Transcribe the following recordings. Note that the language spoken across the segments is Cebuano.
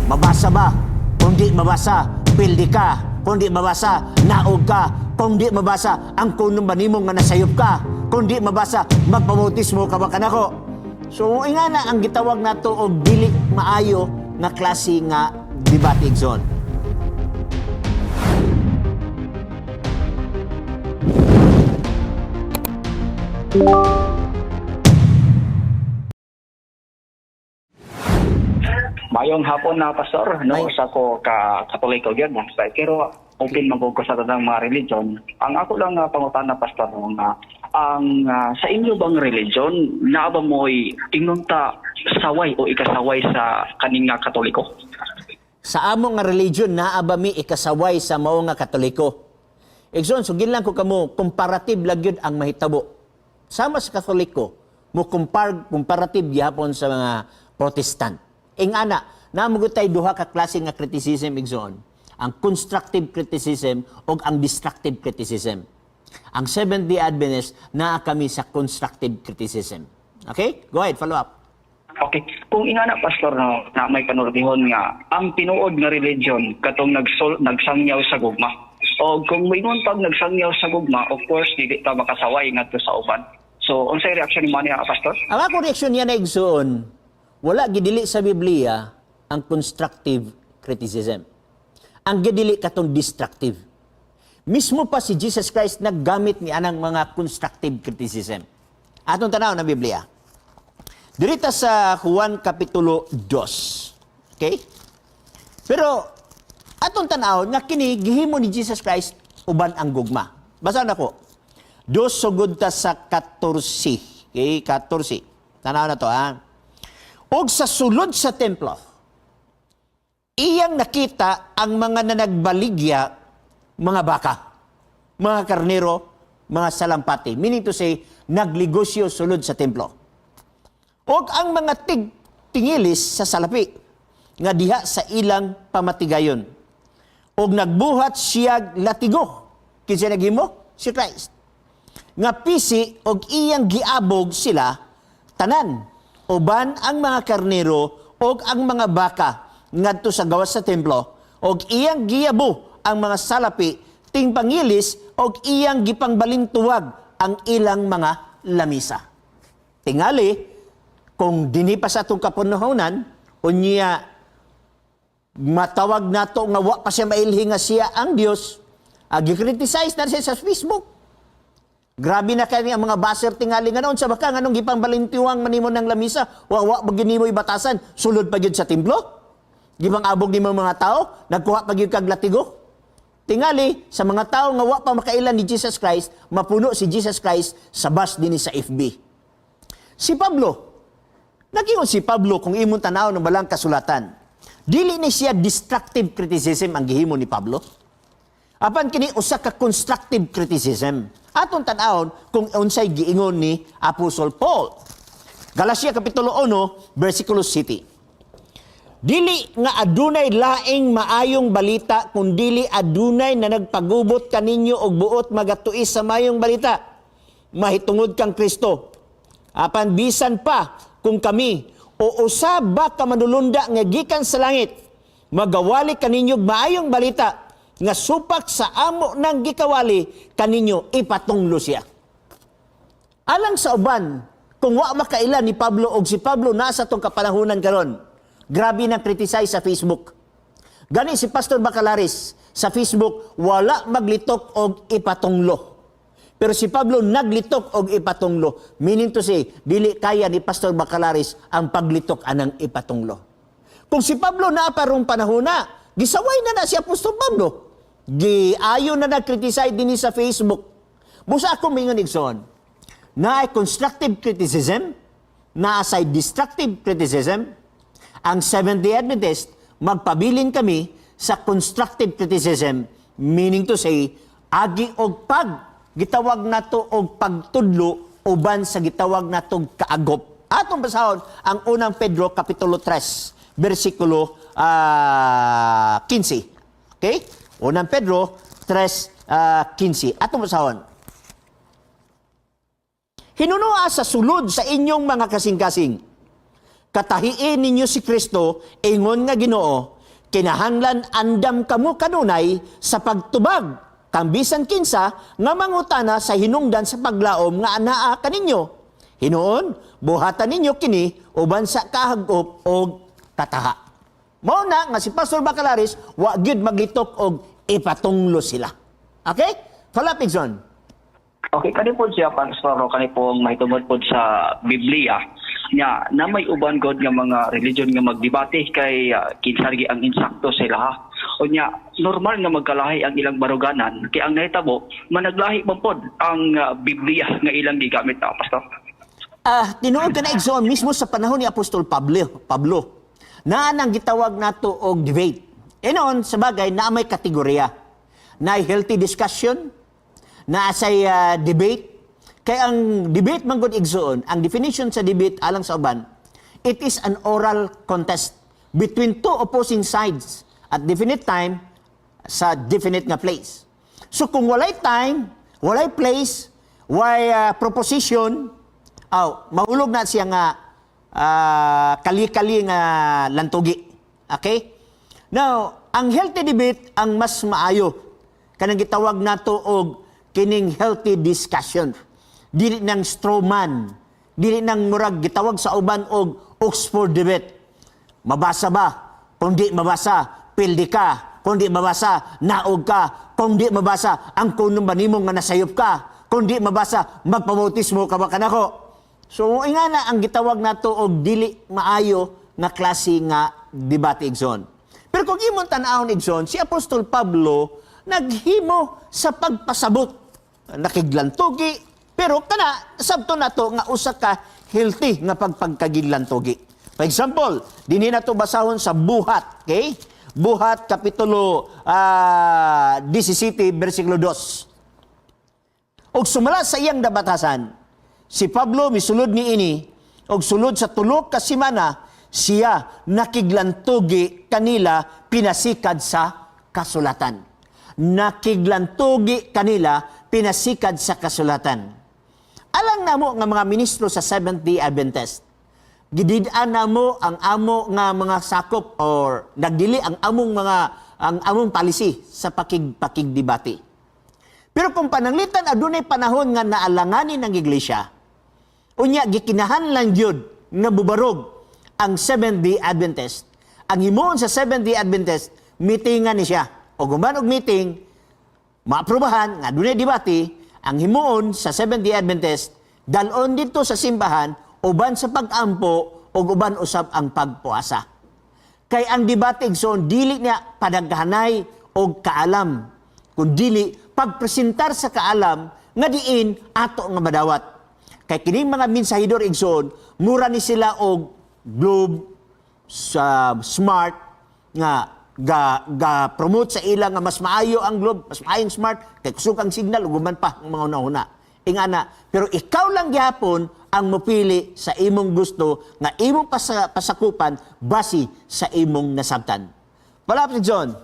Mabasa ba? Kung di mabasa, pildi ka. Kung di mabasa, naog ka. Kung di mabasa, ang kunong ba nimo nga nasayop ka? Kung di mabasa, magpabautismo ka ba kanako? So, nga na ang gitawag nato og dili maayo nga klase nga debate, Igsoon. Mayong hapon na, Pastor, no? Ay. Usa ko ka Katoliko gyud na. Pero open man ko sa tanang mga religion. Ang ako lang nga pangutana, Pastor, no, nga ang sa inyo bang religion naa ba mo'y ingon ta saway o ikasaway sa kaning nga Katoliko? Sa amo nga religion, naa ba mi ikasaway sa mao nga Katoliko? Igsoon, sugin lang ko kamo, comparative lang yun ang mahitabo. Sama sa Katoliko, mo compare, comparative gihapon sa mga Protestant. Ingana, naa man tay duha ka klase nga criticism, igsoon. Ang constructive criticism o ang destructive criticism. Ang Seventh-day Adventist, naa kami sa constructive criticism. Okay? Go ahead, follow up. Okay. Kung ingana, Pastor, no, na may panultihon nga ang tinuod nga religion katong nagsangyaw sa gugma. O kung moingon pag nagsangyaw sa gugma, of course dili ta makasaway ngadto sa uban. So unsay reaksyon nimo niya, Pastor? Ang akong reaksyon niya na, igsoon, wala gidili sa Biblia ang constructive criticism. Ang gidili katong destructive. Mismo pa si Jesus Christ naggamit ni anang mga constructive criticism. Atong tanaw na Biblia. Dirita sa Juan Kapitulo 2. Okay? Pero atong tanaw nga kini gihimo ni Jesus Christ uban ang gugma. Basa na ko. Dos sugod ta sa 14. Okay, 14. Tanaw na to ha. Og sa sulod sa templo, iyang nakita ang mga nanagbaligya mga baka, mga karnero, mga salampati. Meaning to say, nagligosyo sulod sa templo. Og ang mga tig tingilis sa salapi nga diha sa ilang pamatigayon. Og nagbuhat siya latigo. Kinsa naghimo? Si Christ. Nga pisi og iyang giabog sila tanan uban ang mga karnero og ang mga baka ngadto sa gawas sa templo og iyang giyabo ang mga salapi ting pangilis og iyang gipangbalintuwag ang ilang mga lamisa. Tingali, kung dinhi pa sa atong kapunuhonan, unya matawag nato nga wa pa siya mailhi nga siya ang Dios, gi-criticize na siya sa Facebook. Grabe na kani ang mga basher tingali nga noon sa baka nganong gipangbalintiwang manimo ng lamisa, wa wa ba gyud nimo ibatasan, sulod pa gyud sa templo? Gipang-abog nimo mga tao, nagkuha pa gyud kag latigo. Tingali sa mga tao nga wa pa makaila ni Jesus Christ, mapuno si Jesus Christ sa bash dinhi sa FB. Si Pablo, nagingon si Pablo kung imong tanaw ng balang kasulatan, dili ni siya destructive criticism ang gihimo ni Pablo. Apan kini usa ka constructive criticism. Atong tan-awon kung unsay giingon ni Apostle Paul. Galacia Kapitulo 1, versikulo 7. Dili nga adunay laing maayong balita kun dili adunay na nagpagubot kaninyo og buot magatuis sa maayong balita mahitungod kang Kristo. Apan bisan pa kung kami o usa ba ka manulunda nga gikan sa langit magawali kaninyo og maayong balita nga supak sa amo nang gikawali kaninyo, ipatunglo siya. Alang sa uban, kung wa makaila ni Pablo og si Pablo nasa tong kapanahunan karon, grabe nang criticize sa Facebook. Gani si Pastor Bacalaris sa Facebook wala maglitok og ipatunglo. Pero si Pablo naglitok og ipatunglo. Meaning to say, dili kaya ni Pastor Bacalaris ang paglitok anang ipatunglo. Kung si Pablo naa parong panahon na, gisaway na na si Apostol Pablo. Giayo na nag-criticize dinhi sa Facebook. Busa ako mingon, igsoon, na ay constructive criticism, na asay destructive criticism. Ang Seventh-day Adventist, magpabilin kami sa constructive criticism, meaning to say, agi og pag gitawag nato og pagtudlo uban sa gitawag natong kaagop. Atong basahon ang Unang Pedro Kapitulo 3, versikulo 15. Okay? Unang Pedro 3, 15. Atong basahon. Hinunoa sa sulod sa inyong mga kasing-kasing. Katahiin ninyo si Kristo, ingon nga Ginoo. Kinahanglan andam kamo kanunay sa pagtubag kang bisan kinsa nga mangutana sa hinungdan sa paglaom nga anaa kaninyo. Hinuon, buhatan ninyo kini uban sa kahagop og kataha. Mao na nga si Pastor Bacalaris wa gyud maglitok og ipatunglo sila. Okay? Follow up, Igsoon. Okay, kani po siya, Pastor, no, kani po mahitungod po sa Biblia nya na may uban god nga mga religion nga magdebate kay kinsa lagi ang insakto sila, ha. Unya normal nga magkalahi ang ilang baruganan kay ang nahitabo managlahi man pod ang Biblia nga ilang gigamit na, Pastor. Tinuod ka na, Igsoon, mismo sa panahon ni Apostol Pablo, naa nang gitawag nato og debate. E noon, sa bagay, naa may kategorya. Na healthy discussion, naa say debate. Kay ang debate man gud, Igsoon, ang definition sa debate alang sa uban, it is an oral contest between two opposing sides at definite time sa definite nga place. So kung walay time, walay place, walay proposition, aw, mahulog na siya nga kali-kali nga lantugi. Okay? Now, ang healthy debate ang mas maayo kanang gitawag nato og kining healthy discussion. Dili nang strawman, dili nang murag gitawag sa uban og Oxford debate. Mabasa ba? Kung di mabasa, pildi ka. Kung di mabasa, naog ka. Kung di mabasa, ang kuno ba nimo nga nasayop ka. Kung di mabasa, magpabautismo ka ba kanako. So, nga na ang gitawag nato og dili maayo nga klase nga debate, Igsoon. Pero kung imong tan-awon, Igsoon, si Apostol Pablo naghimo sa pagpasabot. Nakiglantugi, pero kana sabto nato nga usa ka healthy nga pagpagkagiglantugi. For example, dinhi nato basahon sa Buhat, okay? Buhat kapitulo 17 bersikulo 2. Og sumala sa iyang nabatasan, si Pablo misulod niini og sulod sa 3 ka semana siya nakiglantugi kanila pinasikad sa kasulatan. Nakiglantugi kanila pinasikad sa kasulatan. Alang namo nga mga ministro sa Seventh-day Adventist, gidid-an namo ang amo nga mga sakop or nagdili ang among policy sa pakigdebate. Pero kung pananglitan adunay panahon nga naalanganin ng iglesia, unya gikinahanglan gyud nga bubarog ang Seventh-day Adventist. Ang himuon sa Seventh-day Adventist, meetingan ni siya. O guman og meeting, maaprubahan nga adunay debate, ang himuon sa Seventh-day Adventist, dalon dito sa simbahan uban sa pag-ampo o uban usab ang pagpuasa. Kay ang debate, igsoon, dili niya padaghanay og kaalam, kun dili pagpresentar sa kaalam nga diin ato nga madawat. Kay kining mga mensahidor, igsoon, mura ni sila og Globe sa Smart nga ga promote sa ila nga mas maayo ang Globe, mas maayong Smart kay kusog ang signal ug uban pa ang mga una-una. Ingana, pero ikaw lang gihapon ang mopili sa imong gusto nga imong pasakupan base sa imong nasabtan. Palapit, John.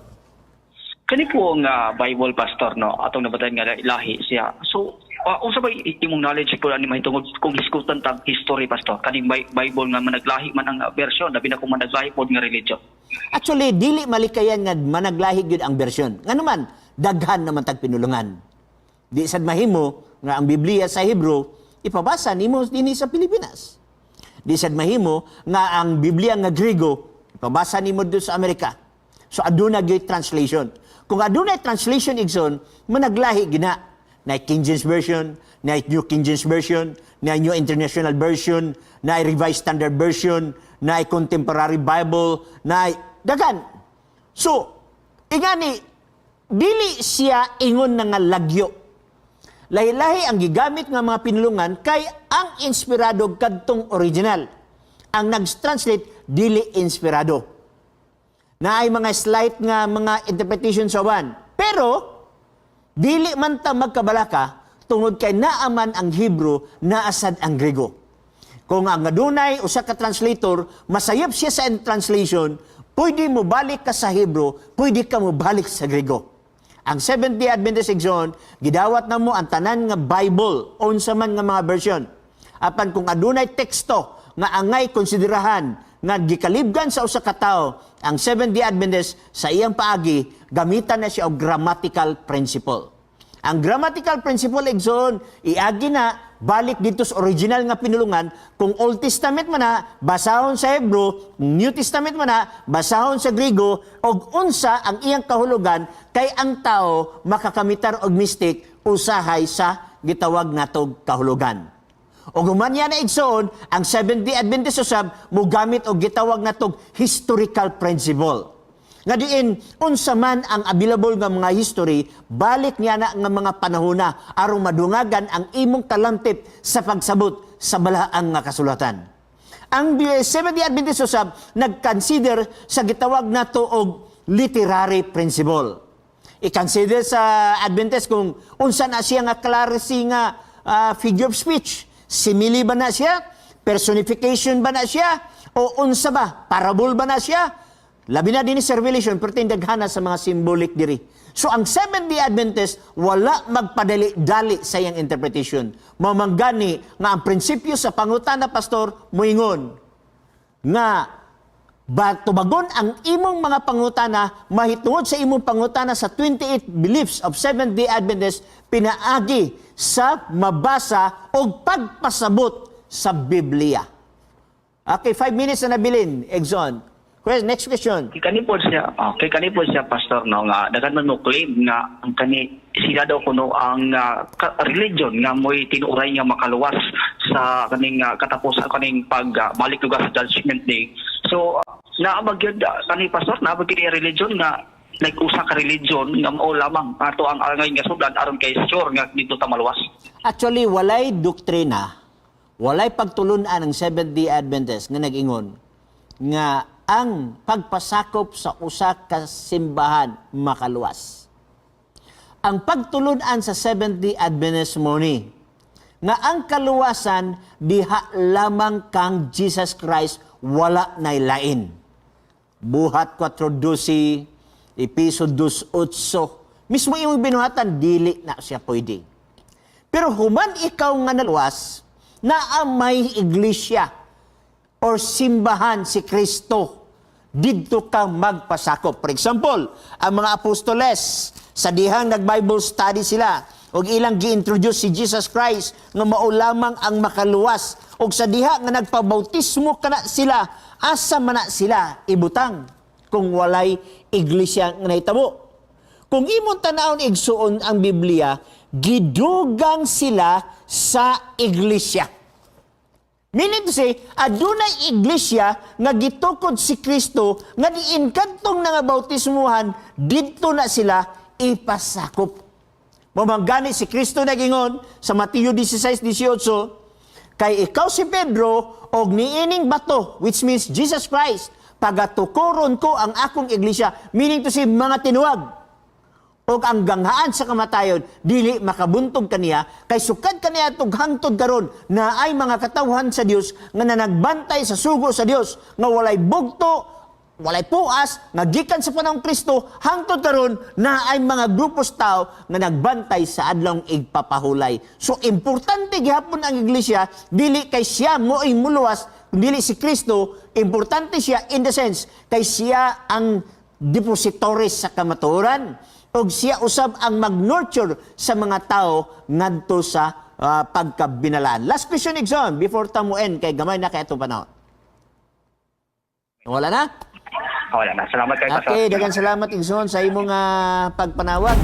Kani po nga Bible, Pastor, no, atong nabatayan nga lahi siya. So unsa ba imong knowledge po ani mahitungod kung hisgutan tag history, Pastor, kaning Bible nga managlahi man ang version, labi na kung managlahi pod nga religion? Actually, dili malikayan nga managlahi gyud ang version. Ngano man, daghan naman tag pinulungan. Di sad mahimo nga ang Biblia sa Hebrew ipabasa nimo dinhi sa Pilipinas. Di sad mahimo nga ang Biblia nga Griego ipabasa nimo dito sa Amerika. So aduna gyud translation. Kung adunay translation, igsoon, managlahi gina. Na King James Version, na New King James Version, na New International Version, na Revised Standard Version, na Contemporary Bible, na dagan. So, ingani dili siya ingon na nga lagyo. Lahi-lahi ang gigamit nga mga pinulungan kay ang inspirado kadtong original. Ang nag-translate dili inspirado. Na ay mga slight nga mga interpretation sa uban. Pero dili man ta magkabalaka tungod kay naaman ang Hebrew, naasad ang Grego. Kung ang adunay usa ka translator, masayop siya sa translation, pwede mo balik ka sa Hebrew, pwede ka mo balik sa Grego. Ang Seventh-day Adventist, igsoon, gidawat na mo ang tanan nga Bible, unsa man nga mga version. Apan kung adunay teksto nga angay konsiderahan nga gikalibgan sa usa ka tawo ang Seventh-day Adventist sa iyang paagi, gamitan na siya og grammatical principle. Ang grammatical principle, igsoon, iagi na balik dito sa original nga pinulungan. Kung Old Testament man na, basahon sa Hebrew. Kung New Testament man na, basahon sa Griego og unsa ang iyang kahulugan, kay ang tao makakamitar og mistake usahay sa gitawag natog kahulugan. Og human niya na, igsoon, ang Seventh-day Adventist usab mogamit og gitawag natog historical principle. Nga diin unsa man ang available nga mga history, balik niya na nga mga panahona aron madungagan ang imong kalamtip sa pagsabot sa balaang nga kasulatan. Ang Seventh-day Adventist usab nag-consider sa gitawag nato og literary principle. I-consider sa Adventist kung unsa na siya nga clarity nga figure of speech. Simile ba na siya? Personification ba na siya? O unsa ba? Parable ba na siya? Labi na din sa Revelation, pero daghana sa mga symbolic diri. So ang Seventh-day Adventist wala magpadali-dali sa iyang interpretation. Mao man gani nga ang prinsipyo sa pangutana, pastor, muingon nga ba tubagon ang imong mga pangutana mahitungod sa imong pangutana sa 28 beliefs of Seventh-day Adventist pinaagi sa mabasa o pagpasabot sa Biblia. Okay, 5 minutes na nabilin, Exxon. Next question. Kay kani po siya, pastor, no, nga daghan man mo claim nga ang kani sila daw kuno ang religion nga mo'y tinuoray nga makaluwas sa kaning katapusan, kaning pag balik lugar sa Judgment Day. So naa ba gyud kani, pastor, naa ba gyud religion nga like usa ka religion nga mao lamang ato ang angay nga sudlan aron kay sure nga dito ta maluwas? Actually, walay doktrina, walay pagtulunan ng Seventh-day Adventist nga nag-ingon nga ang pagpasakop sa usa ka simbahan makaluwas. Ang pagtulunan sa Seventh-day Adventist mo ni nga ang kaluwasan diha lamang kang Jesus Christ, wala nay lain. Buhat 4:12, Epeso 2:8, mismo imong binuhatan, dili na siya pwede. Pero human ikaw nga naluwas, naa may iglesia or simbahan si Kristo, didto ka magpasakop. For example, ang mga apostoles, sa dihang nag-Bible study sila, og ilang gi-introduce si Jesus Christ nga mao lamang ang makaluwas. Og sa diha nga nagpabautismo kana sila, asa man na sila ibutang kung walay iglesia nga nahitabo? Kung imong tanawon, igsuon, ang Biblia, gidugang sila sa iglesia. Meaning to say, adunay iglesia nga gitukod si Kristo nga diin kadtong nga bautismuhan, didto na sila ipasakop. Mao man gani si Kristo nagingon sa Mateo 16:18, "Kay ikaw si Pedro, og niining bato," which means Jesus Christ, "pagatukoron ko ang akong iglesia," meaning to say, mga tinuwag, "og ang ganghaan sa kamatayon dili makabuntog kaniya," kay sukad kaniya hangtod karon na ay mga katawhan sa Dios nga nanagbantay sa sugo sa Dios nga walay bugto, walay puas, nga gikan sa panahong Kristo hangtod karon na ay mga grupos tao nga nagbantay sa adlong igpapahulay. So importante gihapon ang iglesia, dili kay siya mo'y muluwas, dili si Kristo. Importante siya in the sense kay siya ang depositories sa kamatuoran ug siya usab ang mag-nurture sa mga tao ngadto sa pagkabinalaan. Last question, Exxon, before ta mo end kay gamay na kay atong panahon. Wala na? Wala na. Salamat kay Pastor. Okay, daghang salamat, Exxon, sa imong pagpanawag.